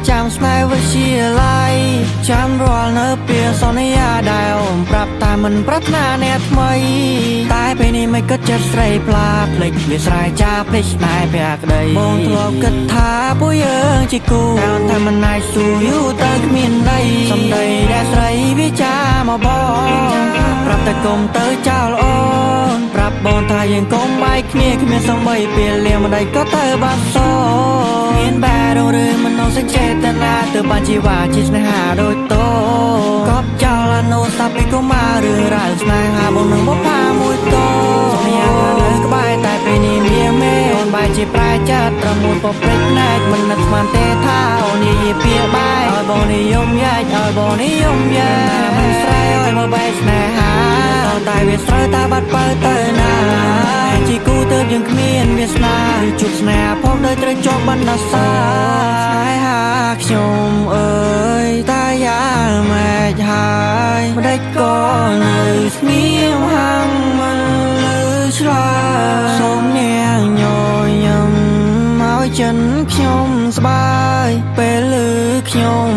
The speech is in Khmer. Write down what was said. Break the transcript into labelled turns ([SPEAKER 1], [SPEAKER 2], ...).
[SPEAKER 1] ចាំស្នេហ៍វិទ្យាល័យចាំរាល់នៅពេលសន្យាដែលអូនប្រាប់តែមិនប្រាថ្នាអ្នកថ្មីតែពេលនេះមិនគិតចិត្តស្រីផ្លាភ្លេចវាស្រែចាភ្លេចស្នេហ៍ភក្តីបងធ្លាប់គិតថាពួកយើងជាគូតែអូនថាមិនអាចស៊ូយូរទៅគ្មានដីសំដីដែលស្រីវាចាមកបងប្រាប់តែកុំទៅចោលអូនប្រាប់បងថាយើងកុំបែកគ្នាគ្មានសំបីពេលលៀងម្ដីក៏ទៅបាត់សូមានបែរឬមនោសញ្ចេតនាទៅបានជីវ៉ាជាស្នេហាដូចតោកប់ចោលអនុសាសន៍ពីកុមាររឿងរ៉ាវស្នេហាបងនឹងបុផាមួយតោសន្យាថានៅក្បែរតែពេលនេះមានមេអូនបែរជាប្រែចិត្តត្រមូលពព្រិចភ្នែកមិននឹកស្មានទេថាអូននិយាយពីបែកឲ្យបងនិយមយ៉ាច់ឲ្យបងនិយមយ៉ាមិនស្រែឲ្យមកបែកស្នេហាតែវាស្រូវតាបាត់បើទៅណាជាគូទៅយើងគ្មានវាសនាជួបស្នេហ៍ផងដោយត្រូវជាប់បណ្ដាសាស្នេហាខ្ញុំអើយតាយ៉ាងម៉េចហើយម្ដេចក៏នៅស្ងៀមហាំងមិនលឺឆ្លើយសូមនាងញញឹមឲ្យចិនខ្ញុំស្បាយពេលលឺខ្ញុំ